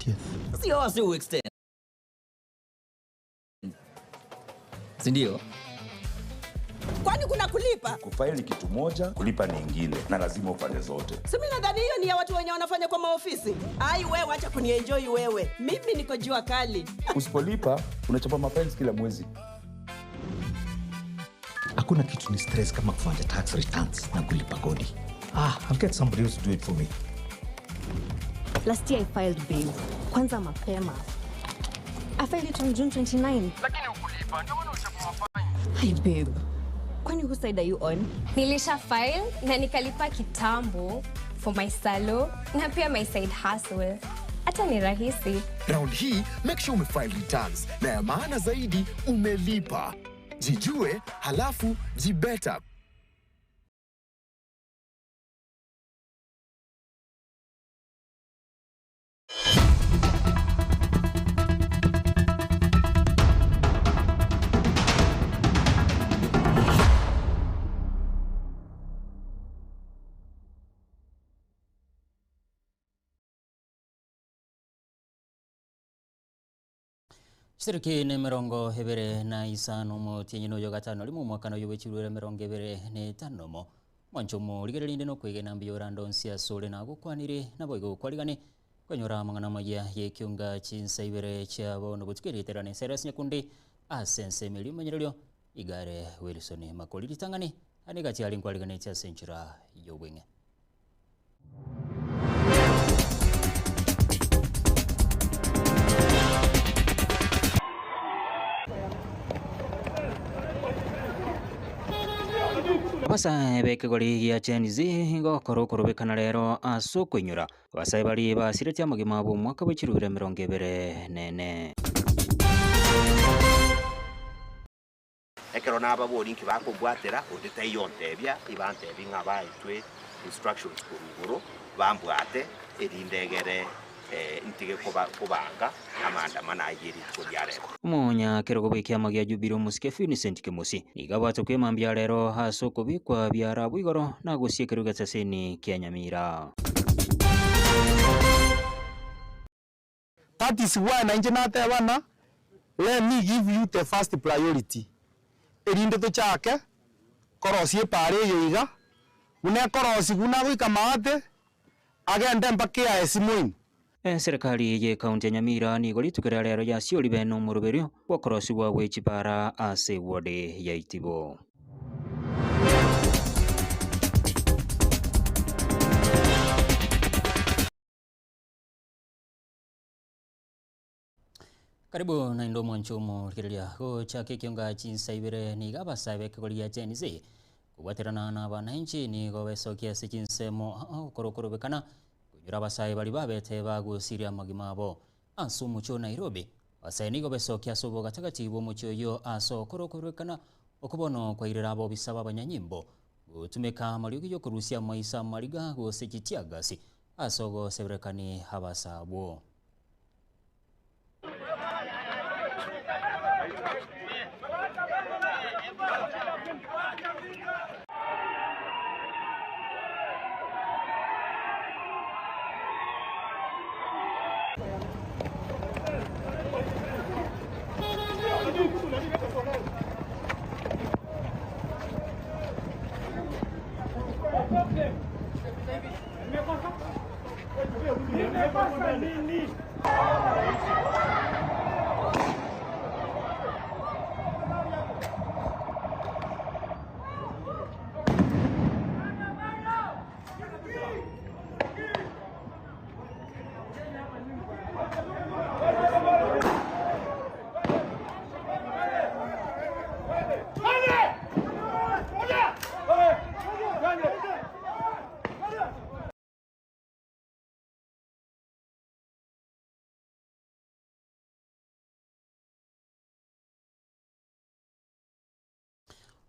30th. Sio wasi uextend. Si ndio? Kwani kuna kulipa? Kufaili ni kitu moja, kulipa ni ingine, na lazima ufanye zote. Si mimi nadhani hiyo ni ya watu wenye wanafanya kwa maofisi. Ai wewe, wacha kunienjoy wewe. Mimi niko jua kali. Usipolipa unachapa mafines kila mwezi. Hakuna kitu ni stress kama kufanya tax returns na kulipa kodi. Ah, I'll get somebody else to do it for me. Last year I filed babe. Kwanza mapema. I filed it on June 29. Lakini ukulipa ndio maana uchapa mafine. Hi babe. Kwani whose side are you on? Nilisha file na nikalipa kitambo for my salo na pia my side hustle. Hata ni rahisi. Round hii make sure umefile returns na ya maana zaidi umelipa. Jijue halafu jibeta. Chitariki na emerongo ebere na isano omotienyi na oyo gatano rimo omwakano oyo bwechirwere emerongo ebere na etano omo mwancho omorigereria inde nokwegena mbuya orande onsi ase ore nagokwanire naboigo gokwarigane konyora amang'ana amaya ya ekionga chinsa ibere chia bono botuko eriterane Cyrus Nyakundi ase ensemo eria omonyererio igare Wilson Makori ritang'ani ande gati are nkwariganetie ase enchera ya obweng'e. Abasae b'ekegori gia Gen Z ngokora okorobekana rero ase okoinyora abasae baria basiretie amagima abo omwaka bwe chirubire emerongo ebere na ene. Ekero nababoria inki bakombwatera, onde taiyo ontebia, ibantebie ng'a baetwe instructions korwa igoro, bambwate, erinde egere ntige kobanga amaandamano ayio erituko ria rero. Omonyakerogo bw'ekiama gia Jubilee omosike Vincent Kemosi nigo abwate kwemambia rero ase okobikwa biarabwo igoro na gosiekerwa egeseseni kia Nyamira. That is why nainche nateba ng'a let me give you the first priority, erinde tochake korosia epaara eye iga, buna ekorosigwa buna goika maate, agende mpaka eaesi moino. Eserekari ye county ya Nyamira nigo rituko ria rero yasiori bene omoroberio bw'okorosigwa gwe chipara ase eward ya Itibo. Karibu naende omwancho omorigereria gochaka ekionga chinsa ibere nigo abasae b'ekegori gia Gen Z kobwaterana na abananchi nigo besokia ase chinsemo gokora okorobekana koinyora abasae baria babete bagosiria amagima abo ase omochie o Nairobi. Abasae nigo besokia ase obogatagati bw'omochie oyio ase ogokora okorobekana okwo bono kwairera abobisa b'abanyanyimbo gotumeka amariogi y'okorusia amaiso amariga gose chitiagasi ase ogoseberekani abasae abwo.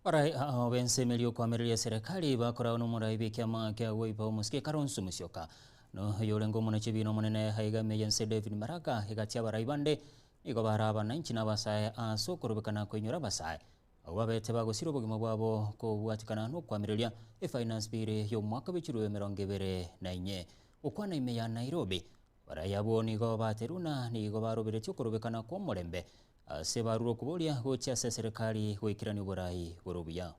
Barai ao b'ensemo eria okoamereria eserekari bakoragwa nomorai bw'ekiama kia Wiper omosike Kalonzo Musyoka na oyorenge omonachibiina omonene aiga ime y'ense David Maraga egati abarai bande nigo bare abananchi na abasae ase okorobekana koinyora abasae abwo babete bagosira obogima bwabo kobwatikana nokoamereria efinance bill y'omwaka bw'echirwe emerongo ebere na inye. Gokwana ime ya Nairobi. Abarai abwo nigo baterwe na nigo baroberetie okorobekana kw'omorembe ase barure okoboria gochia ase eserekari goikerania oborai bore obuya.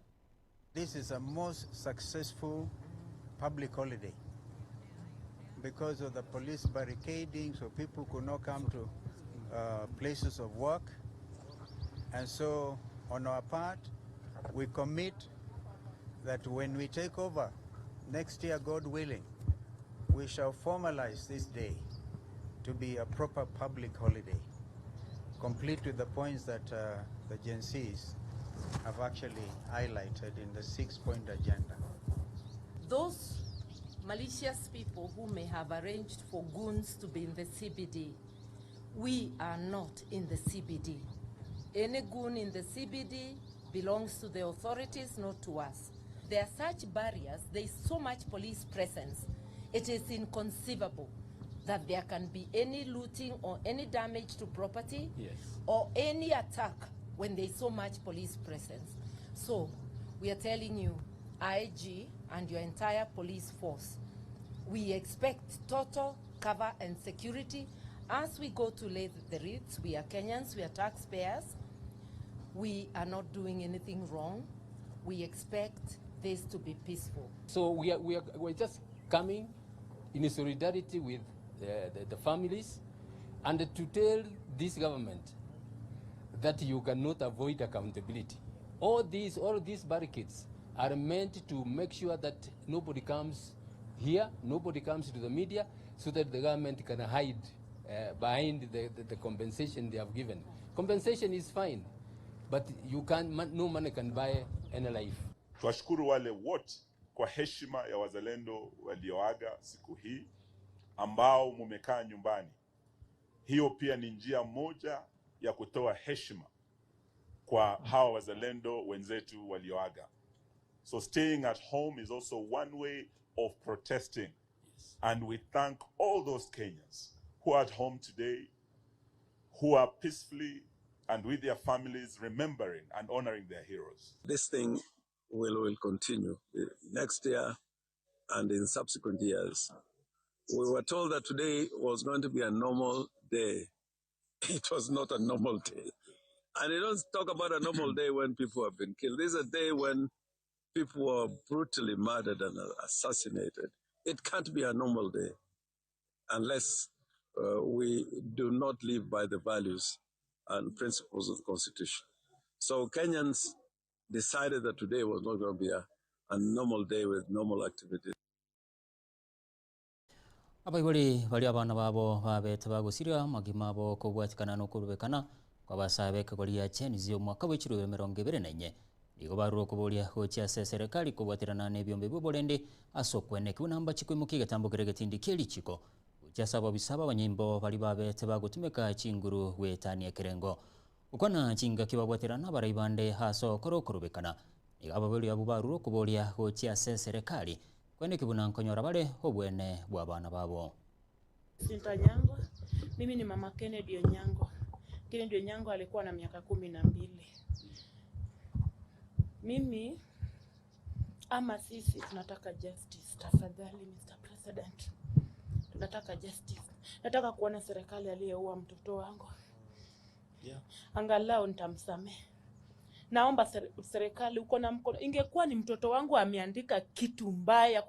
This is a most successful public holiday because of the police barricading, so people could not come to uh, places of work. And so, on our part, we commit that when we take over next year, God willing, we shall formalize this day to be a proper public holiday, complete with the points that uh, the Gen Zs have actually highlighted in the six-point agenda. Those malicious people who may have arranged for goons to be in the CBD, we are not in the CBD. Any goon in the CBD belongs to the authorities, not to us. There are such barriers, there is so much police presence. It is inconceivable that there can be any looting or any damage to property Yes. or any attack when there is so much police presence. So we are telling you, IG and your entire police force, we expect total cover and security as we go to lay the wreaths. We are Kenyans, we are taxpayers. We are not doing anything wrong. We expect this to be peaceful. So we are, we are, we're just coming in solidarity with the, the, the families and to tell this government that you cannot avoid accountability. All these, all these barricades are meant to make sure that nobody comes here, nobody comes to the media, so that the government can hide uh, behind the, the, the compensation they have given. Compensation is fine, but you can, no money can buy any life. Tuwashukuru wale wote kwa heshima ya wazalendo walioaga siku hii ambao mumekaa nyumbani. Hiyo pia ni njia moja ya kutoa heshima kwa hawa wazalendo wenzetu walioaga. So staying at home is also one way of protesting. And we thank all those Kenyans who are at home today, who are peacefully and with their families remembering and honoring their heroes. This thing will, will continue next year and in subsequent years. We were told that today was going to be a normal day. It was not a normal day. And you don't talk about a normal day when people have been killed. This is a day when people were brutally murdered and assassinated. It can't be a normal day unless uh, we do not live by the values and principles of the Constitution. So Kenyans decided that today was not going to be a, a normal day with normal activities. Abaibori bari abana babo babete bagosiria amagima abo kobwatikana na okorubekana kwa abasae ekegori ya Gen Z omwaka bwa echirubere emerongo ebere na enye. Nigo barure okoboria gochia ase eserekari kobwaterana na ebiombe bia oborende ase okweneki buna mbachi koimokia egetambo kere egetindi kia erichiko gochia ase ababisa abanyimbo bari babete bagotumeka chinguru gwetania ekerengo. Okwana chingaki babwaterana abarai bande ase okoro okorubekana. Nigo ababori abwo barure okoboria gochia ase eserekari kweneki buna nkonyora bare obwene bwa abana babo. Sinta Nyango, mimi ni mama Kennedy Onyango. Kennedy Onyango alikuwa na miaka 12. Mimi ama sisi tunataka justice, tafadhali Mr. President, tunataka justice. Nataka kuona serikali aliyeua mtoto wangu, angalau nitamsamehe. Naomba serikali, uko na mkono. Ingekuwa ni mtoto wangu ameandika kitu mbaya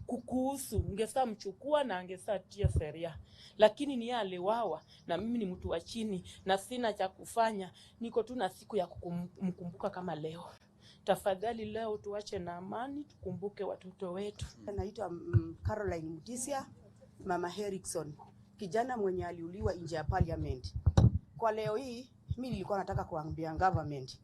kukuhusu, ungesaa mchukua na angesaa tia sheria, lakini ni yeye aliwawa, na mimi ni mtu wa chini na sina cha kufanya, niko tu na siku ya kumkumbuka kama leo. Tafadhali leo tuache na amani, tukumbuke watoto wetu. Naitwa Caroline Mutisia, mama Erickson, kijana mwenye aliuliwa nje ya parliament. Kwa leo hii mi nilikuwa nataka kuambia government,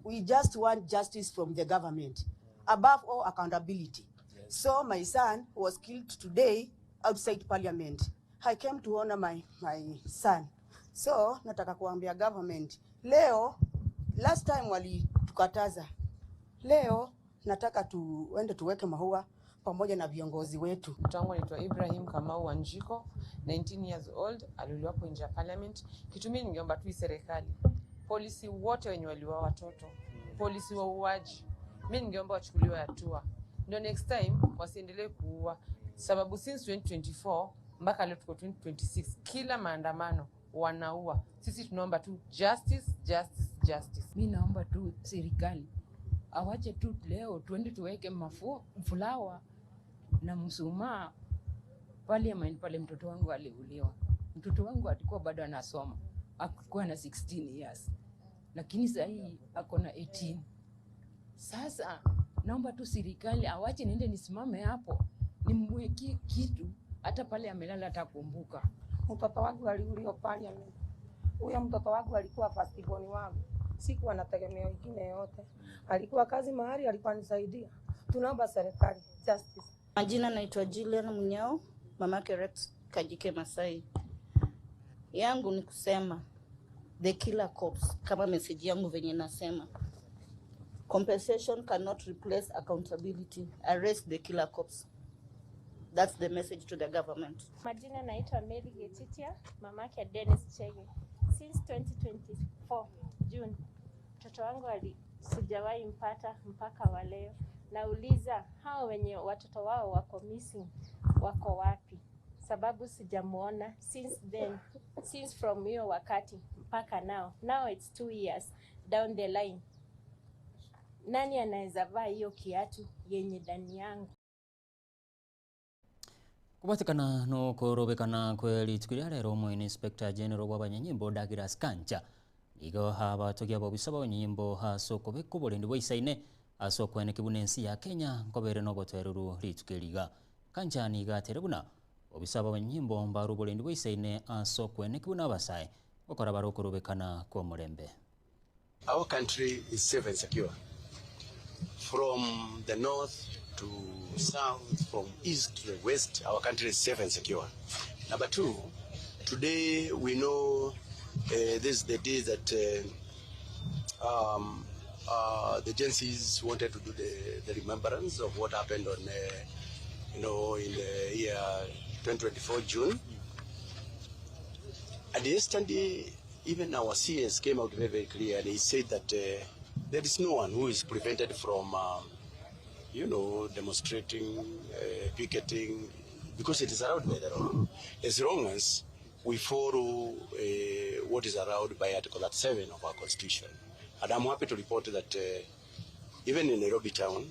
we just want justice from the government, above all accountability. So my son was killed today outside parliament. I came to honor my, my son. So nataka kuambia government leo, last time walitukataza, leo nataka tuende tuweke maua pamoja na viongozi wetu. Mtoto wangu anaitwa Ibrahim Kamau Wanjiko, 19 years old, aliuliwa hapo nje ya parliament. Kitu mimi ningeomba tu hii serikali, polisi wote wenye waliua watoto, polisi wauaji, mimi ningeomba wachukuliwe hatua, ndio next time wasiendelee kuua, sababu since 2024 Mpaka leo tuko 2026, kila maandamano wanaua. Sisi tunaomba tu justice, justice, justice. Mi naomba tu serikali awache tu leo tuende tuweke mafu, fulawa na msumaa parliament pale mtoto wangu aliuliwa. Mtoto wangu alikuwa bado anasoma, alikuwa na 16 years, lakini sasa hii ako na 18. Sasa naomba tu serikali awache niende nisimame hapo nimweke kitu, hata pale amelala atakumbuka. Mtoto wangu aliuliwa parliament. Huyo mtoto wangu alikuwa first born wangu, sikuwa na tegemeo ingine yote. Alikuwa kazi mahali, alikuwa nisaidia. Tunaomba serikali justice. Majina naitwa Julian Munyao, mamake Rex Kajike Masai. Yangu ni kusema the killer cops, kama message yangu venye nasema, compensation cannot replace accountability. Arrest the killer cops. That's the message to the government. Majina naitwa Mary Getitia, mamake Dennis Chege. Since 2024 June, mtoto wangu ali sijawahi mpata mpaka wa leo. Nauliza hao wenye watoto wao wako missing wako wapi? Sababu sijamuona since then, since from hiyo wakati mpaka now. Now it's 2 years down the line. Nani anaweza vaa hiyo kiatu yenye ndani yangu? Kubatikana no kurubikana kwe rituko ria rero omo Inspector General bw'abanyanyimbo Douglas Kancha nigo abatogia bobisa b'abanyanyimbo ase okobeka oborendi bwa isaine ase okweneki buna ensi ya Kenya nkobere na obotoereru rituko eriga. Kancha nigo atere buna obisa b'abanyanyimbo mbare oborendi bwa isaine ase okweneki buna abasae gokora bare okorubekana kwa omorembe. Our country is safe and secure. From the north to south, from east to the west, our country is safe and secure. Number two, today we know this is the day that the Gen Zs wanted to do the remembrance of what happened on, in the year 2024 June. And yesterday, even our CS came out very, very clear and he said that there is no one who is prevented from, demonstrating, picketing, because it is allowed by the law. As long as we follow what is allowed by Article 37 of our Constitution. And I'm happy to report that even in Nairobi town,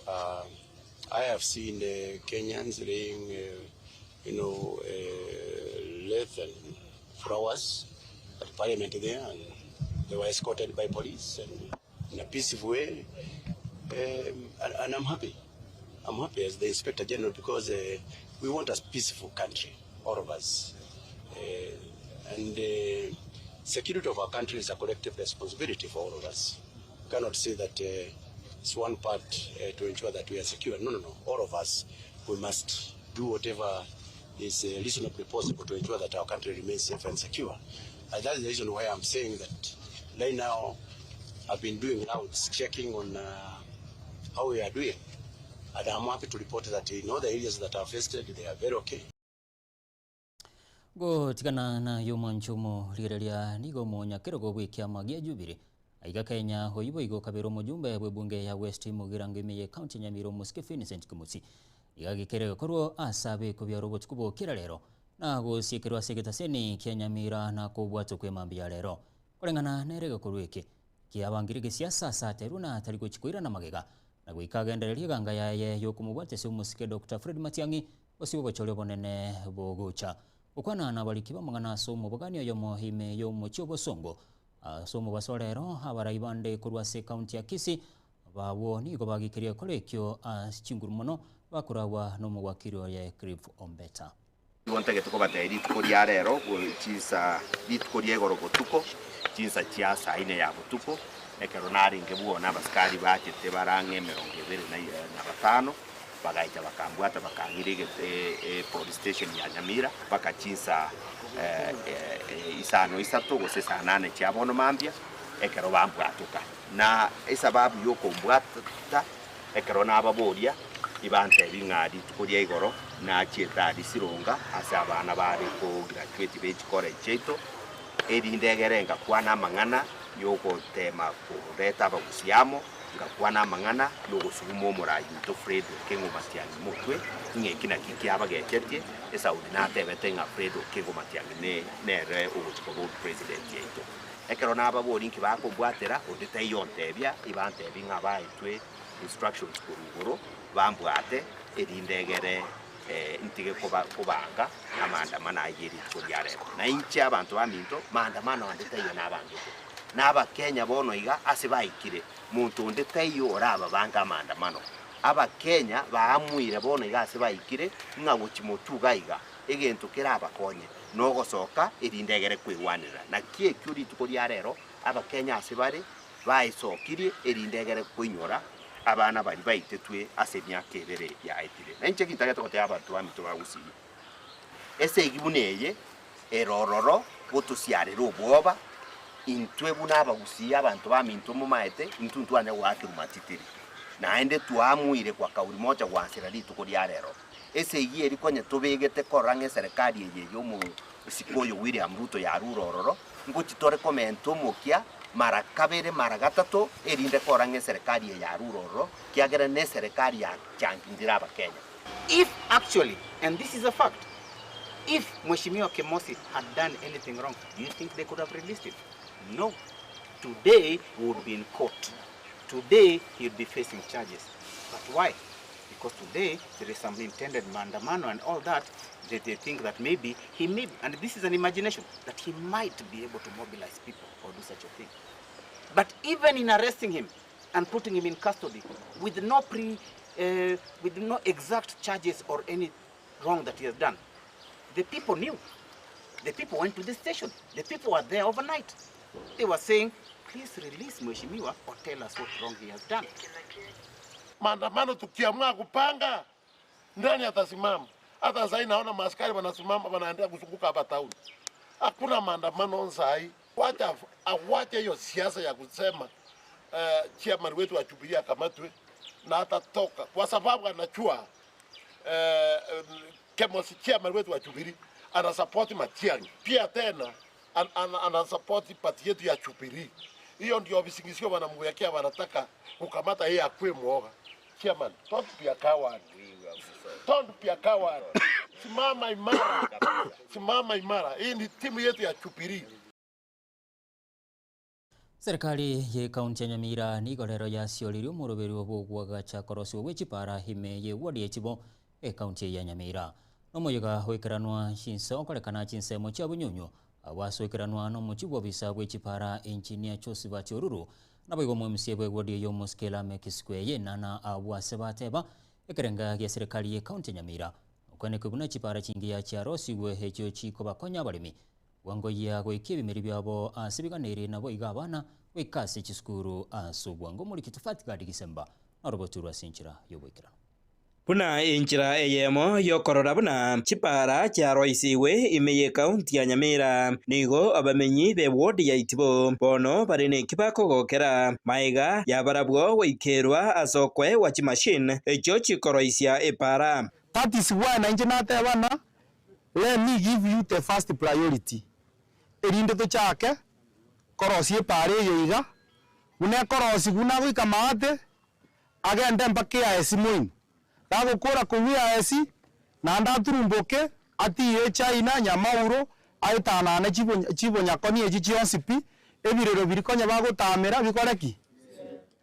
I have seen Kenyans laying, wreath and flowers at Parliament there, and they were escorted by police and in a peaceful way. And I'm happy. I'm happy as the Inspector General because we want a peaceful country, all of us. And security of our country is a collective responsibility for all of us. We cannot say that it's one part to ensure that we are secure. No, no, no. All of us, we must do whatever is reasonably possible to ensure that our country remains safe and secure. And that's the reason why I'm saying that right now I've been doing rounds, checking on how we are doing. And I'm happy to report that in all the areas that are affected, they are very okay. Gotigana na yomanchumo rigereria nigo monyakerogo bw'ekiama gia Jubilee aiga Kenya oibo igo kabera omojumbe bw'ebunge ya West Mugirango ime ye county Nyamira omosike Vincent Kimusi iga gikere korwo asabe kobiara obotuko bokira rero na gosiekerwa ase egetaseni kia Nyamira na kobwatwa kwa emambia ya rero koreng'ana nere gekorwa eke kiabangire gesiasa ase aterwa na tari gochikoirana magega na goika agendereria eganga yaye yokomobwatesa omosike Dr. Fred Matiang'i osibo obochori obonene bogocha okwana na abariki bamang'ana ase omobogani oyomo ime y'omochi obosongo ase omobaso rero abarai bande korwa ase ekaunti ya Kisii babwo nigo bagikeria ekoro ekio ase chinguru mono bakoragwa na omogwakiri oye Cliff Ombeta. Gontagete kobatebia rituko ria rero chinsa rituko ria igoro botuko chinsa chia saa ine ya botuko ekero narenge bwona abasikari bachete barang'e 25 bagaita bakambwata bakang'ira police station ya Nyamira mpaka chinsa 53 gose saa 8 chia bono mambia ekero bambwatuka na esababu yokombwata ekero nababoria ibantebi ng'a rituko ria igoro nachiete aria Sironga ase abana bare ko graduate be chicollege chiaito erinde egere ngakwana amang'ana yogotema koreta abagusi amo. Ngakwana amang'ana na ogosuguma omoraai oito Fred Okengo Matiang'i motwe, ng'a eki nakio kiabagechetie, Esaudi natebete ng'a Fred Okengo Matiang'i ne nere ogochia koba opresident yaito. Ekero nababoria inki bakombwatera, onde taiyo ontebia, ibantebia ng'a baetwe instructions korwa igoro, bambwate, erinde egere ntige koba kobanga amaandamano ayio erituko ria rero. Na inche abanto baminto, maandamano ande taiyo nabangete. Na Abakenya bono iga ase baikire, monto onde taiyo orababange amaandamano. Abakenya baamuire bono iga ase baikire, ng'a gochia motwe iga iga, egento kerabakonye nogosoka erinde egere kweigwanera. Naki ekio rituko ria rero Abakenya ase bare baesokirie erinde egere koinyora abana baria baitetwe ase emiaka ebere yaetire. Na inche gintagete gotebia abanto baminto ba Gusii, esegi buna eye ere ororo gotosiarera obwoba, intwe buna Abagusii abanto baminto momaete, intwe ntwanya goakerwa matitiri. Naende twaamuire kwa kauri mocha gwansera rituko ria rero. Esegi eri konye tobegete korora ng'a eserekari eye y'omosike oyo William Ruto yarure ororo, ngochi tore komenta omokia mara kabere mara gatato erinde korora ng'a eserekari eye yarure ororo, kiagera neserekari ya changindire Abakenya. If actually, and this is a fact, if Mheshimiwa Kemosi had done anything wrong, do you think they could have released him? No. Today he would be in court. Today he would be facing charges. But why? Because today there is some intended maandamano and all that, that they think that maybe he may, and this is an imagination, that he might be able to mobilize people or do such a thing. But even in arresting him and putting him in custody with no pre, with no exact charges or any wrong that he has done, the people knew. The people went to the station. The people were there overnight. They were saying, please release Mheshimiwa or tell us what wrong he has done. Maandamano tukiamua kupanga, nani atasimama? Hata sasa naona maaskari wanasimama wanaendelea kuzunguka hapa town. Hakuna maandamano saa hii. Wacha awache hiyo siasa ya kusema chairman wetu wa Jubilee akamatwe na atatoka kwa sababu anajua Kemosi chairman wetu wa Jubilee ana support Matiang'i pia tena ana support party yetu ya Jubilee. Hiyo ndio visingizio wanamwekea, wanataka kukamata yeye akue mwoga. Chairman, don't be a coward. Don't be a coward. Simama imara. Simama imara. Hii ni timu yetu ya Jubilee. Serikali ye kaunti ya Nyamira nigo rero yasioririe omoroberi obogwagacha korosiwa gwe chipara ime ye ward ya Chibo ekaunti ya Nyamira. Nomoyega goikeranwa chinse okorekana chinsemo chia bunyunyu abwasoikeranwa nomochi bwa obisa bwe chipara engineer Josephat Oruru naboigo omomca bwe ward ya Omosikela Mekisikwe nana abwase bateba ekerenga gia serikali ye kaunti ya Nyamira okwenekwe buna chipara chingiya chiarosigwe echio chikobakonya abaremi bwangoyia goikia ebimeri biabo ase biganeri nabo iga abana goika ase chisukuru ase obwango. Omoriki Tofati Gadi Gisemba norobotu rwa ase enchera y'oboikeranu. Buna enchera eyemo yokorora buna chipara chiaroisiwe ime ye kaunti ya Nyamira, nigo abamenyi be ward ya Itibo bono bare neki bakogokera maiga yabarabwo goikerwa ase okoegwa chimashini echio chikoroisia epara. That is why nainche natebana, let me give you the first priority, erinde tochake korosia epara eye iga, buna ekorosigwa buna goika maate, agende mpaka eaesi moino. Gagokora korwa eaesi, naende aturumboke, atiire China, Nyamauro, aetanane chibonyakoni echi chionsi pi, ebirero biria konya bagotamera bikore ki?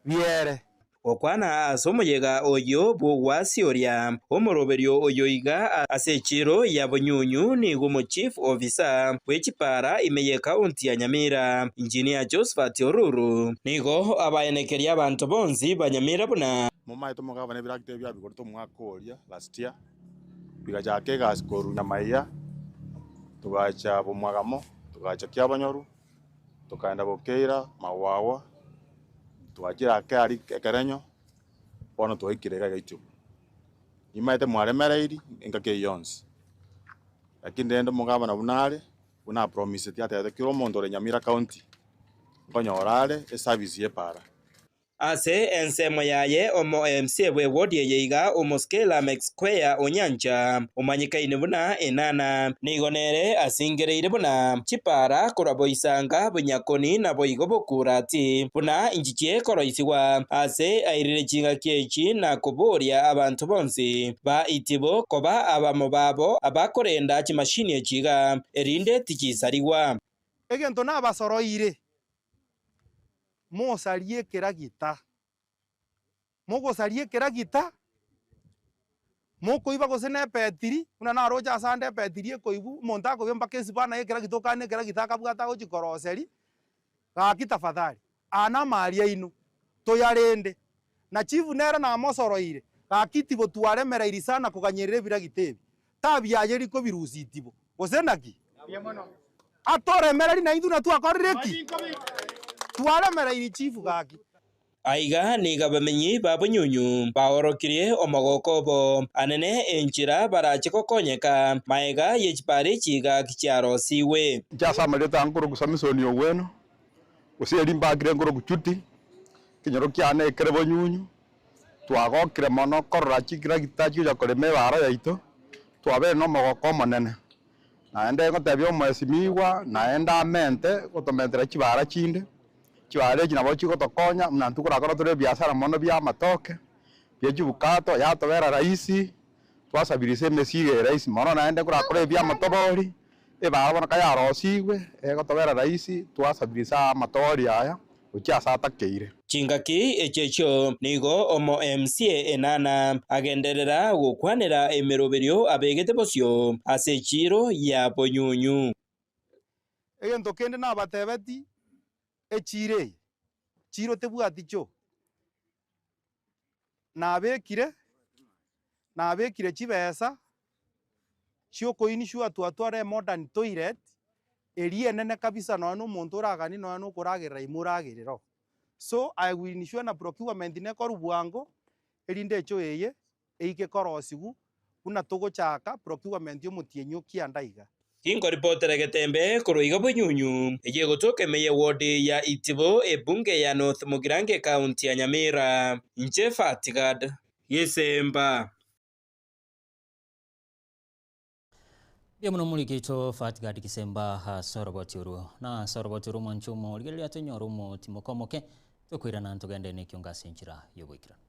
Biere. Gokwana ase omoyega oyio bw'ogwasioria omoroberio oyo iga ase echiro ya Bunyunyu nigo omochief officer bw'echipara ime y'ekaunti ya Nyamira Engineer Josephat Oruru nigo abaenekeria abanto bonsi ba Nyamira buna Momaete omogabana ebirakita ebio abigorete omwaka oria last year, bigachaka egasi korwa Nyamaiya, togacha Bomwagamo, togacha Kiabonyoru, tokaenda Bokeira, Magwagwa, twachire ake aria Ekerenyo, bono twaikire iga Gaitubo. Nimaete mwaremereiri engaki eyio yonsi, lakini rende omogabana buna are, buna apromiseti atebete kera omonto ore Nyamira county, nkonyora are eservice ya epaara. Ase ensemo yaye omo MC bw'ewodi eye iga Omoske Lameck Square Onyancha, omanyekaine buna Enana, nigo nere asingereire buna chipara korwa Boisanga, Bonyakoni naboigo Bokurati buna inchichie koroisigwa ase airire chingaki echi na koboria abanto bonsi ba Itibo koba abamo babo abakorenda chimashini echi iga erinde tichisarigwa. Egento nabasoroire, mosarie ekeragita, mogosaria ekeragita, mokoiba gose na epetiri, buna naroche ase ande epetiri ekoibwa, omonto akoiba mpaka esipana ya ekeragita okane ekeragita akabwate agochia koroseria, gaki tafadhali, aya namari aino, toyarende. Na chief nere namosoroire, gaki tibo twaremereiri sana koganyerera ebiragita ebi, tabiayeri kobirusia itibo, gose naki? Atoremereri naintwe na twakorire ki? Twaremereiri chief gaki. Aiga nigo abamenyi ba bonyunyu baorokirie omogoko obo anene enchera barache gokonyeka maega ye chipara echi gaki chiarosigwe. Inche ase amarieta aa nkorokwa Samisoni Ogweno, gose erio mbakire nkorokwa Chuti, ekenyoro kiane ekere Bonyunyu, twagokire mono korora chikiragita chigocha korema ebaara yaito, twabeire nomogoko omonene. Naende ngotebia omwesimigwa, naende amente gotomentera chibaara chinde, chibaara echi nabo chigotokonya buna intwe korakora tore ebiasara mono bia amatoke, bia chibukato, yatobera rahisi, twasabirisia emesigo eye rahisi mono naende korakore ebia amatobori, ebaara bono kayarosigwe, egotobera rahisi, twasabirisia amatobori aya gochia ase atakeire. Chingaki echio nigo omo MCA Enana agenderera gokwanera emeroberio abegete bosio ase echiiro ya Bonyunyu. Egento kende nabatebeti, echiiro eye, chiiro tebwati choo, nabekire, nabekire chibesa chiokoinsure twatware emodern toilet, eria enene kabisa nonya na omonto oraganie nonya na okoragerera ime oragerere oo. So, I will ensure na procurement nekorwa bwango, erinde echoo eye eike korosigwa buna togochaka procurement omotienyi o kianda iga. Tinkoripotera getembe korwa iga bonyunyu, eyio egotoka ime ye ward ya Itibo, ebunge ya North Mugirango ekaunti ya Nyamira. Inche Fatigad Gisemba. Mbuya mono omorikito Fatgard Kisemba ase oroboti orwo. Na ase oroboti orwo omwancho omorigereria tonyore omotimoka omoke, tokoirana ntogende nekiongo ase enchera y'oboikeranu.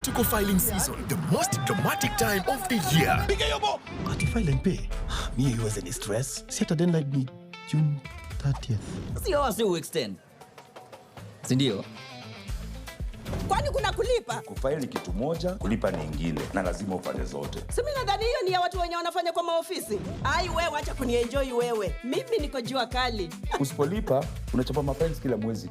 Tuko filing season, the most dramatic time of the year. Ati file and pay. Mi haiwezi ni stress. Si hata deadline ni June 30th. Sio wasi uextend. Si ndio? Kwani kuna kulipa? Kufaili ni kitu moja, kulipa ni ingine, na lazima ufanye zote. Si mimi nadhani hiyo ni ya watu wenye wanafanya kwa maofisi. Ai wewe, acha kunienjoy wewe. Mimi niko jua kali. Usipolipa unachapa mapenzi kila mwezi.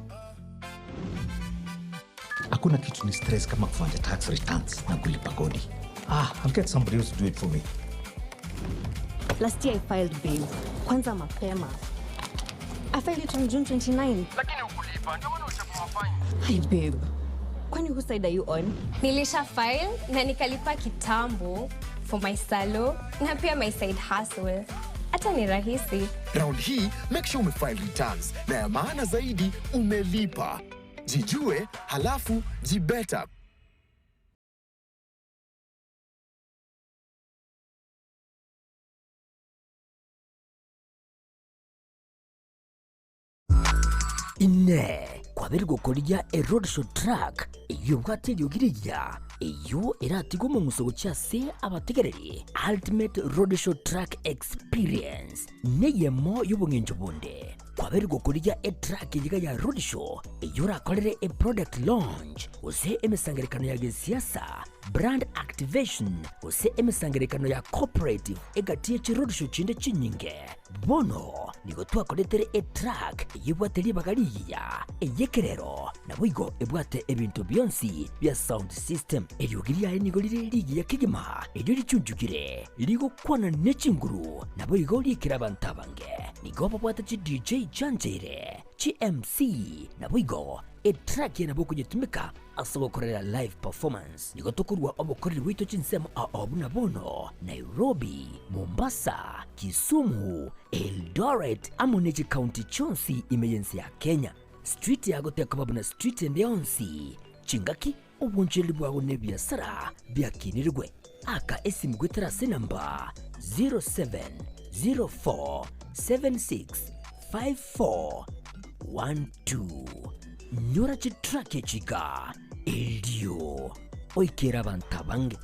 Hakuna kitu ni stress kama kufanya tax returns na kulipa kodi. Ah, I'll get somebody else to do it for me. Last year I filed babe. Kwanza mapema. I filed it on June 29. Lakini ukulipa, ndio maana uchapa mafaini. Hi babe. Kwani whose side are you on? Nilisha file na nikalipa kitambo for my salo na pia my side hustle. Hata ni rahisi. Round hii, make sure umefile returns na ya maana zaidi umelipa. Jijue halafu jibeta. Inee! Kwabeire gokorigia eroadshow truck eyio ebwate eriogi rigiya, eyio eratigwe omong'uso gochia ase abategereri? Ultimate Roadshow Truck Experience neyemo y'obong'encho bonde. Kwabeire gokorigia etruck eyio iga ya roadshow eyio orakorere eproduct launch gose emesangererekano ya gesiasa, brand activation gose emesangererekano ya corporate egati ye chiroadshow chinde chinyinge. Bono. Nigo twakoretere etruck eyio ebwate ribaga rigiya, ey'ekerero, naboigo ebwate ebinto bionsi bia sound system. Eriogi riaye nigo rire rigiya kegima, erio richunchukire, rigokwana ne chinguru, naboigo riikire abanto abange. Nigo babwate chi DJ chiancheire, chi MC, naboigo etruck eye nabo okonyetumeka Ase ogokorera live performance nigo tokorua obokoreri bwaito chinsemo ao buna bono Nairobi, Mombasa, Kisumu, Eldoret amo ne chikaunti chionsi ime y'ense ya Kenya. Street yago tekoba buna street ende yonsi. Chingaki, obonchereri bwago na ebiasara biakinirigwe. Aka esimu goetera ase enamba 0704765412. Nyora chitraki echi iga, erio oikere abanto abange.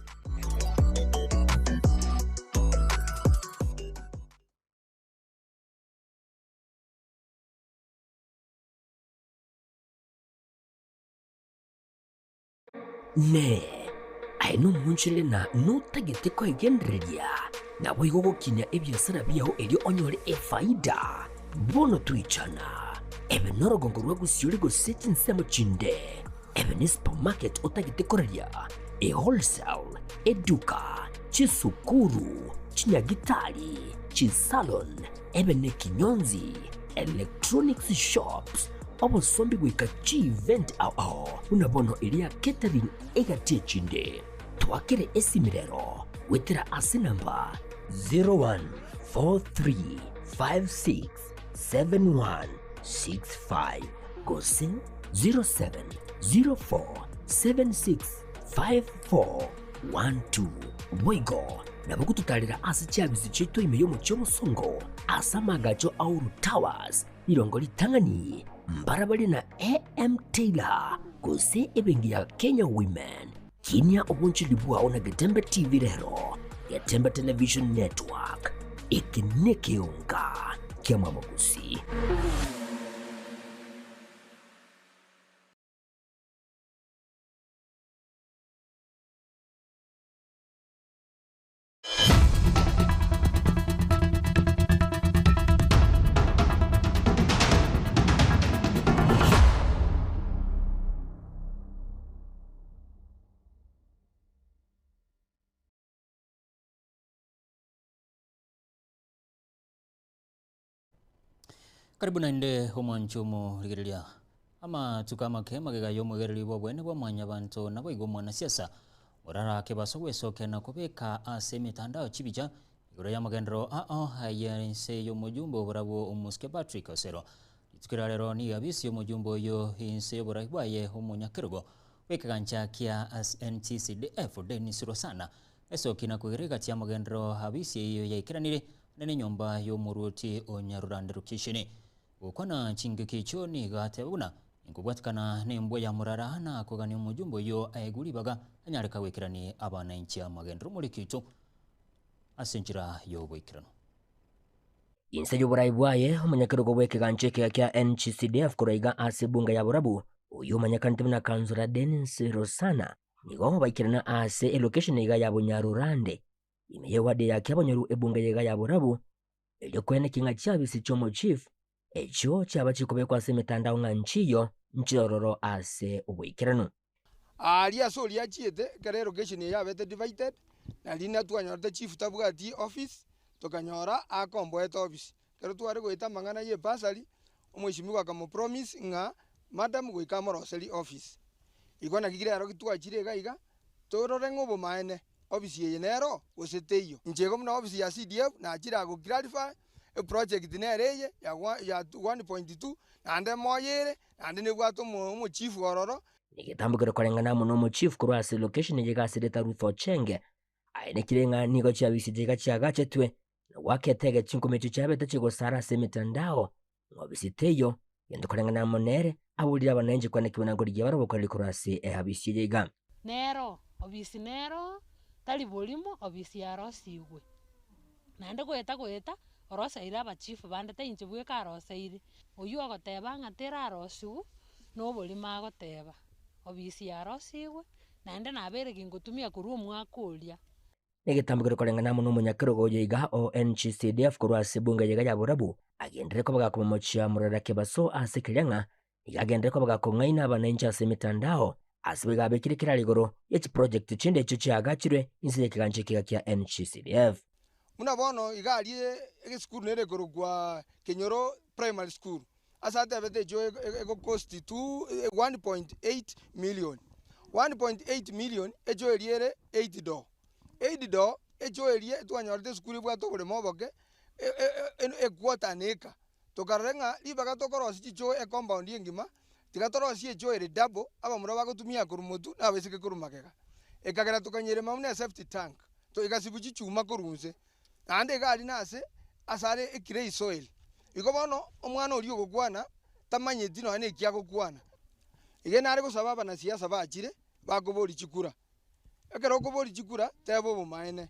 Inee! Aye nomoonchorere na notagete koegendereria, naboigo gokinia ebiasara biao erio onyore efaida? Bono toichana, ebe norogongo rwa gosiori gose chinsemo chinde, ebe ne supermarket otagete koraria, ewholesale, eduka, chisukuru, chinyagitari, chisalon, ebe nekinyonzi, electronics shops, obosombi goika chievent ao ao buna bono eria catering egati echinde. Twakere esimi rero goetera ase namba 0143567165 gose 0704765412. Boigo nabo gototarera ase chiabisi chiaito ime y'omochie omosongo ase amaagacho a Uhuru Towers, rirongo ritang'ani, mbarabare na AM Taylor gose ebenki ya Kenya Women. Kinia obonchori bwao na Getembe TV rero, Getembe Television Network, eke nekeonga ki'amabogosi. Karibu naende omwancho omorigereria. Amatuko amake magega y'omwegereri bw'obwene bwa mwanyabanto naboigo omwanasiasa orarake baso gwesokia na kobeka ase emetandao chibicha igoro y'amagenderero ao aye inse y'omojumbe oborabwo omosike Patrick Osero. Rituko ria rero nigo abisi omojumbe oyo inse y'oborai bwaye omonyakerogo bw'ekegancha kia NTCDF Dennis Rosana esoki na koigera egati y'amagenderero abisi eyo yaikeranire nene nyomba y'omoruoti onyarurande location. Gokwana chingaki echio nigo ateba buna nkobwatikana nembwa ya murara na kogania omojumbe oyo aegwe ribaga anyareka goikerani abananchi amagenderero omorikito ase enchera y'oboikeranu. Inse y'oborai bwaye omonyakerogo bw'ekegancha ekiya kia NGCDF korwa iga ase ebunga ya Borabu, oyio omanyekanete buna Councillor Dennis Rosana, nigo baikerana ase elocation iga ya Bunyarurande ime y'eward ya Kiabonyoru ebunga ya iga ya Borabu, erio koeneki ng'a chiabisi chi'omochief echio chiaba chikobekwa ase emetandao ng'a nchiyo nchirororo ase oboikeranu. Aaria ase oria achiete, ekero elocation eye yabete divided, nari natwanyorete chief tabwati office, tokanyora akomboete office. Ekero tware goeta amang'ana ya ebursary, omweshimiwa akamopromise ng'a madam goika amoroserie office. Igo naki rero twachire iga iga, torore ng'a obomaene office eye nero gose teiyo. Inche igo buna office ya CDF nachire ago clarify, eproject nere eye ya ya 1.2, naende moyo ere, naende nebwate omo omochief ororo. Negetambokero koreng'ana amo nomochief korwa ase location eye gasirete Ruth Ochenge, aenekire ng'a nigo chiabisi chiga chiagachetwe na goaka etege chinkuma echio chiabete chigosara ase emetandao ng'a obisi teiyo, gento koreng'ana amo nere aburire abananchi kwanekigwa na nkorigia bare obokoreri korwa ase eabisi eye iga. Nero, obisi nero, tari borimo, obisi yarosigwe. Naende goeta goeta, oroseire abachief bande tari inche bweka aroseire. Oywo ogoteba ng'a terarosiwu, na oborimo agoteba. Obisi yarosigwe, naende nabeire gingotumia korwa omwaka oria. Negetambo kere koreng'ana amo nomonyakerogo oyo iga o NGCDF korwa ase ebunge eyeiga ya Borabu, agenderere koba gakomomochia Murera Kebaso ase keria ng'a nigo agenderere koba gakong'aina abananchi ase emetandao ase boigo abekire keraro igoro ye chiproject chinde echio chiagachirwe inse yekegancha ekiga kia NGCDF. Buna bono iga aria egesukuru nere ekorokwa Kenyoro Primary School, ase atebete echio egocost two 1.8 million, 1.8 million echio eria ere eight door, eight door echio eria twanyorete esukuru ebwate oboremo oboke equarter an acre, tokarora ng'a ribaga tokorosia chichoo ecompound engima, tiga torosie echoo ere double, abamura bagotumia korwa motwe na abaiseke korwa magega. Ekagera tokanyerema buna esafety tank, egasibu chichuma korwa inse, naende iga aria nase ase are eclay soil. Igo bono omwana oria ogokwana tamanyeti nonya na eki agokwana. Iga nare gosaba abanasiasa bachire bakoboria chikura, ekero okoboria chikura teba obomaene.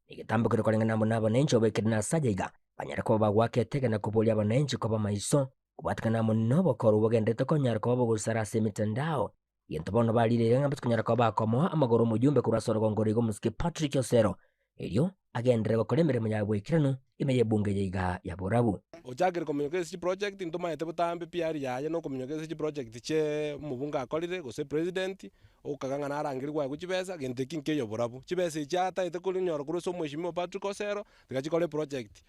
Egetambo keria koreng'ana amo nabananchi obekire nase aya iga, banyare koba bagoaka etege na koboria abananchi koba maiso, kobwatekana amo nobokoro bogendererete konyara koba bogosara ase emetandao. Gento bono barire iga ng'a batikonyara koba bakomoa amagoro omojumbe korwa ase orogongo oroiga omosike Patrick Osero, erio agenderere gokora emeremo ya boikeranu ime y'ebunge eye iga ya Borabu. Ochakire kominyoka ase chiproject ntomaete botambe PR yaye nokominyoka ase chiproject chie omobunge akorire gose president okaga ng'a narangerigwe aegwe chibesa gento eki nkeiyo borabu. Chibesa echi ataete korinyora korwa ase omweshimiwa Patrick Osero tiga chikore eproject.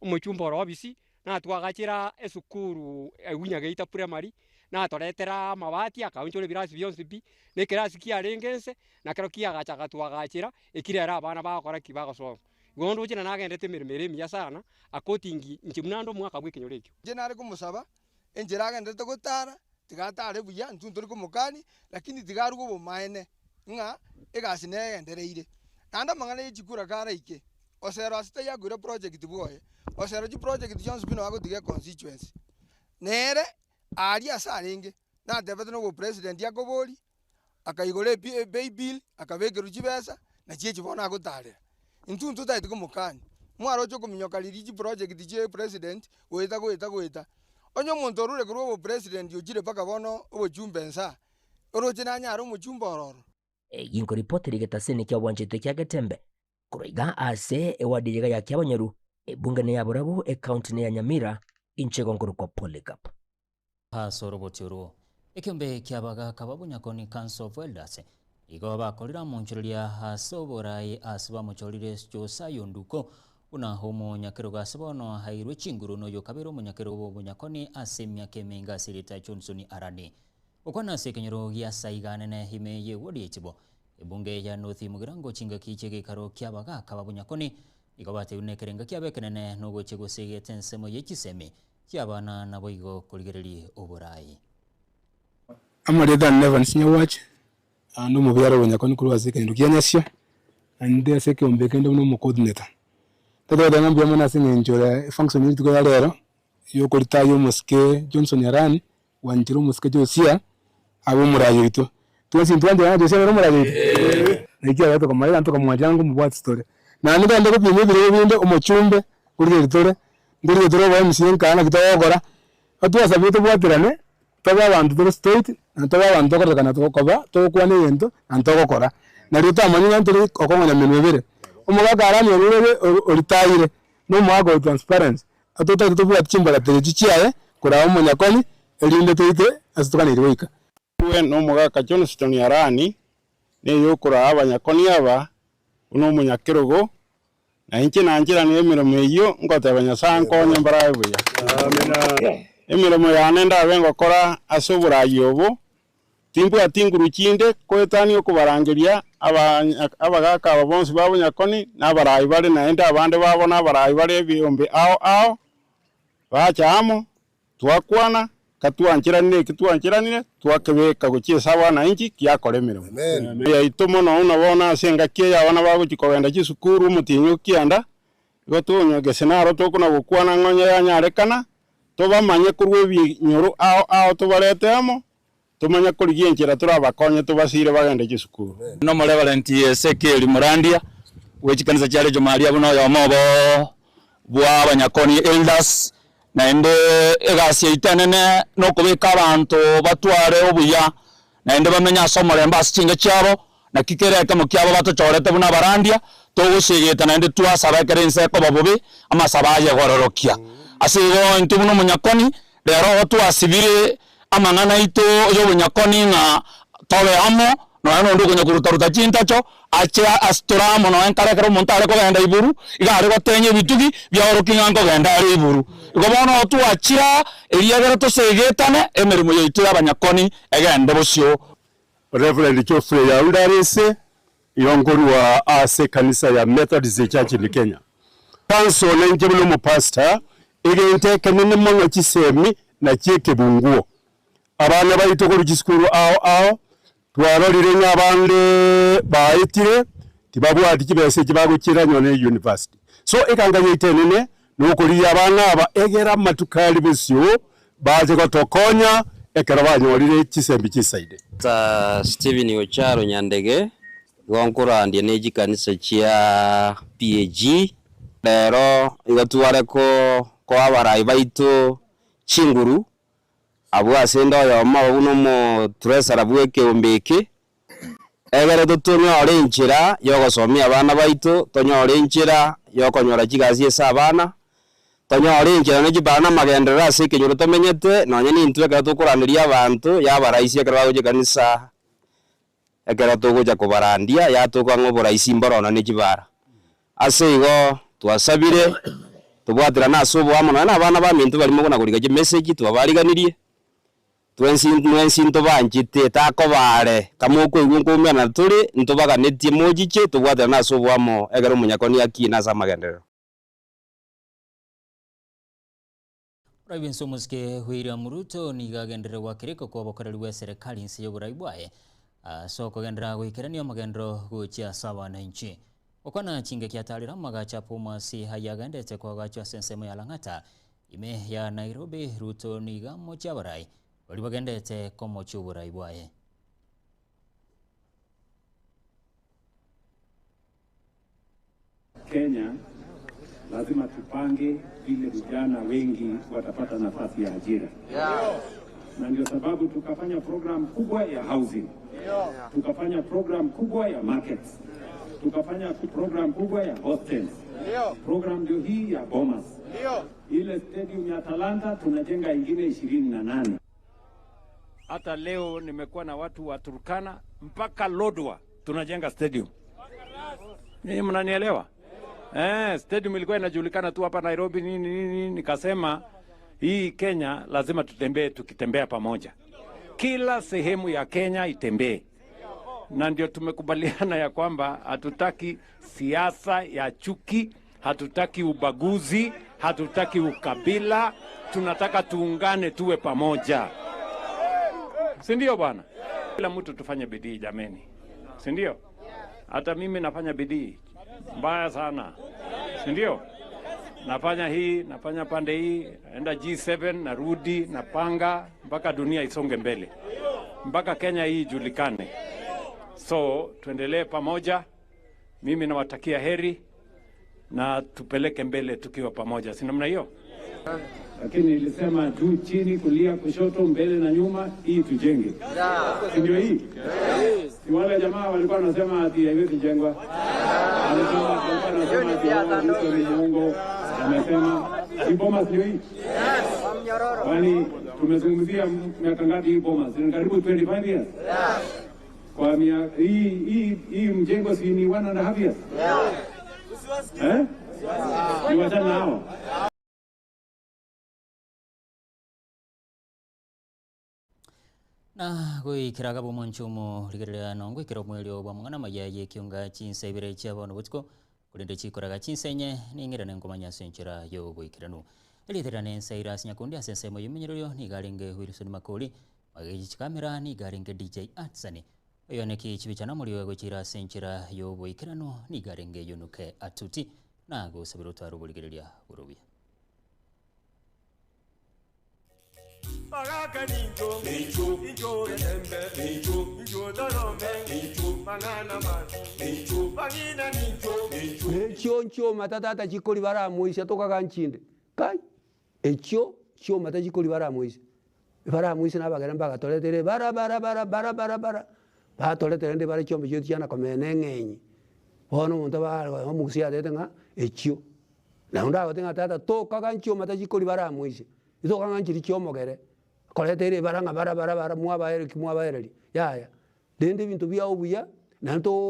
Omochumba ore obisi natwagachera esukuru Egunya Geita Primary, natoretera amabati akaonchora ebirasi bionsi pi, na ekerasi kiarenge nse, nakero kiagacha agatwagachera, ekio rero abana bagokora ki? Bagosoma. Igo ndoche na nagendete emeremo ere emiya sana, akotingi inche buna ande omwaka bwa ekenyoro ekio. Inche nare komosaba, enchera agenderete gotara, tiga atare buya, intwe ntori komokania, lakini tiga arue obomaene ng'a egasi negendereire. Naende amang'ana ye chikura karaike, Osero ase taiyo akoira project bwoye, Osero chiproject chionsi pi nabo agotiga econstituency. Nere aria ase arenge, natebete na obopresident akoboria, akaigora ebi epay bill, akabekerwa chibesa, nachi echi bono agotarera. Intwe ntotagete komokania, mwaroche okominyoka riria chiproject chia president, goeta goeta goeta. Onye omonto orure korwa obopresident ochire mpaka bono obochumbe nsa, oroche nanyare omochumbe ororo. Eyio nkoripoti rigetasini ki'obwanchete kia Getembe korwa iga ase ewadi eyega ya Kiabonyoru, ebunge neya Borabu, ecounty neya Nyamira, inche igo nkorokwa Polycarp. Ase oroboti orwo, ekeombe ki'abagaaka ba Bunyakoni Council of Elders nigo bakorire amonchoreria ase oborai ase bamochorire Josiah Onduko buna omonyakerogo ase bono airwe chinguru noyokabere omonyakerogo bw'Obunyakoni ase emiaka emenge ase erieta Johnson Arani. Gokwana ase ekenyoro gia Saiga nene ime y'ewodi ya Ichibo, ebunge ya North Mugirango chingaki chi'egeikaro ki'abagaaka ba Bunyakoni nigo batebirie nekerenga kiabo ekenene nogochia gosegeta ensemo ye chisemi chi'abana naboigo korigereria oborai. Amarieta ane Evans Nyawache, naende omobiare o Bonyakoni korwa ase ekenyoro kia Nyasio, naende ase ekeombe eke inde buna omocoordinator. Totagete ng'a mbuya mono ase eng'encho ya efunction ya rituko ya rero, ya okoritaya omosike Johnson Arani, gwanchera omosike Josia abe omoraia oito. Twensi ntwanchera ng'a Josia nere omoraia oito? Naki ekiagera tokamanya naende tokamwanchera ng'a nkomobwati tore. Naende togende gopima ebirogo binde omochumbe nkorigereria tore, nkorigereria tore obo MC nkaa naki togokora, Twasabire tobwaterane, tobe abanto tore straight, na tobe abanto tokorekana koba togokwana egento na togokora. Nario otamanye ng'a ntore okong'onya menwa ebere. Omogaka Arani orure oritayire, na omogaka o transparency, atotagete tobwate chimbaratero echi chiaye koraba omonyakoni, erinde toike ase toganeiri goika. Intwe na omogaka Johnston Arani neyokoraa abanyakoni aba buna omonyakerogo, Na inche nancheranire emeremo eyio, ngoteba, Nyasae ankonye mbarae buya. Emeremo yane ndabe ngokora ase oboraai obo, timbwati nguru chinde koetania okobarangeria abagaaka aba bonsi ba bonyakoni, na abaraai bare naende abande babo nabaraai bare ebiombe ao ao, bacha amo, Twakwana, katwancheranire eki twancheranire, twakebeka gochia ase abananchi giakora emeremo yaito mono. Buna bono ase engaki eye abana bagochia kogenda chisukuru omotienyi o kianda, igo tonywa gese naro tokona gokwana ng'a onye yanyarekana, tobamanye korwa ebinyoro ao ao tobarete amo, tomanye korigia enchera torabakonye tobasire bagende chisukuru. Nomoreverenti Ezekiel Murandia bwe chikanisa chia Rejo Maria buna oyomo obo bwa abanyakoni elders, naende egasi yaito enene nokobeka abanto batware obuya naende bamenye ase omorembe ase chinka chiabo. Naki kera ekemo kiabo batochorete buna abarandia, togosegeta naende twasaba ekero ense ekoba bobe, amasabo aye gororokia. Ase igo intwe buna omonyakoni, rero igo twasibire amang'ana aito y'obonyakoni ng'a tobe amo, nonya nonde okonya koruta-ruta chintacho, ache ase tore amo nonya nkare ekero omonto are kogenda iburu, iga are gotenya ebitugi biaorokia ng'a nkogenda are iburu. Igo bono igo twachire aa, erio ekero tosegetane, emeremo yaito y'abanyakoni egende bosio. Reverend Geoffrey Yaunda Arese, igo nkorwa ase ekanisa ya Methodist Church in Kenya. Council nainche buna omopastor, egento ekenene mono chisemi nachio ekebunguo. Abana baito korwa chisukuru ao ao, twarorire ng'a abande baetire tibabwati chibesa echi bagochiera nonya ne university. So eganga yaito enene nokorigia abana aba egere amatuko aria bosio bache gotokonya ekero banyorire chisembi chisaide. Pastor Stephen Ocharo Nyandege, igo nkorandia ne chikanisa chia PAG. Rero igo tware koa abarai baito chinguru, abwo ase inde oyomo obo buna omotreasurer bw'ekeombe eke, Egere totonyore enchera y'ogosomia abana baito, tonyore enchera y'okonyora chigasi ase abana, tonyore enchera ne chibara na amagenderero ase ekenyoro tomenyete, nonya nintwe ekero tokoranderia abanto, yabaraisia ekero bagocha ekanisa, ekero togocha kobarandia, yatoka ng'a oboraisi mboro ne chibara. Ase igo twasabire, tobwaterane ase oboamo nonya na abana baminto baria mogona korika chimessage, twabariganirie. Twensi mwensi ntobanchete, takoba are, kamokoigwa nkoumerana tore, ntobaganetie mochiche, tobwaterane ase oboamo, ekero omonyakoni akiina ase amagenderero. Omorai bw'ense omosike William Ruto nigo agenderere goaka eriko kwa obokoreri bw'eserekari inse y'oborai bwaye ase okogenderera goikerania omogenderero gochia ase abananchi. Gokwana chingaki atarire amagacho a Bomas ayio agenderete koagachwa ase ensemo ya Lang'ata Ime ya Nairobi, Ruto nigo amochie abarai baria bagenderete komochia oborai bwaye. Kenya lazima tupange vile vijana wengi watapata nafasi ya ajira, na ndio sababu tukafanya program kubwa ya housing, tukafanya program kubwa ya markets, tukafanya program kubwa ya hostels, program ndio hii ya Bomas. Ile stadium ya Talanta tunajenga ingine 28. Hata leo nimekuwa na watu wa Turkana mpaka Lodwar tunajenga stadium. Ninyi mnanielewa? Eh, stadium ilikuwa inajulikana tu hapa Nairobi nini nini, nikasema hii Kenya lazima tutembee, tukitembea pamoja, kila sehemu ya Kenya itembee, na ndio tumekubaliana ya kwamba hatutaki siasa ya chuki, hatutaki ubaguzi, hatutaki ukabila, tunataka tuungane, tuwe pamoja, si ndio bwana? Kila mtu tufanye bidii jameni, si ndio? Hata mimi nafanya bidii mbaya sana, si ndio? Nafanya hii, nafanya pande hii, naenda G7, narudi, napanga mpaka dunia isonge mbele, mpaka Kenya hii ijulikane. So tuendelee pamoja. Mimi nawatakia heri na tupeleke mbele tukiwa pamoja, si namna hiyo? Lakini nilisema juu chini, kulia kushoto, mbele na nyuma, hii tujenge, si ndio? Hii si wale jamaa walikuwa wanasema ati haiwezi jengwa, walikuwa wanasema ati oh, Ruto ni muongo, amesema hii Bomas ndio hii. Kwani tumezungumzia miaka ngapi hii Bomas? Ni karibu 25 years. Kwa mia, hii hii hii mjengo si ni 1.5 years? Eh? Ni wachana hao. Na goikera agaba omonche omo rigereria nongoikera omwerio bw'amang'ana amaya y'ekionga chinsa ibere chia bono botuko, korende chikoraga chinsa inye ning'irane nkomanya ase enchera y'oboikeranu. Erieta riane Nsaira ase Nyakundi ase ensemo y'omonyororo nigo arenge Wilson Makori, magega chikamera nigo arenge DJ Atsani, oyoneki chibicha na omorioe gochira ase enchera y'oboikeranu nigo arenge Yunuke Atuti, na gosabera otware oborigereria bore obuya. Echio nchiomata tata chikori baramoisia tokaga nchinde kai, echio chiomata chikori baramoisia, baramoisia na abagere mbagatoretere bara bara bara bara bara bara. Batoretera rende bare chiombe chiaito chiana komena eng'enyi, bono omonto bare omogusia atebete ng'a echio. Na onde agoteba ng'a tata tokaga nchioma tachikori baramoisia, itokaga ng'a nchiri chia omogere, koreta ere ebara ng'a bara bara bara mwabaerekia mwabaereria, yaya. Rende ebinto biago buya, naende toooka.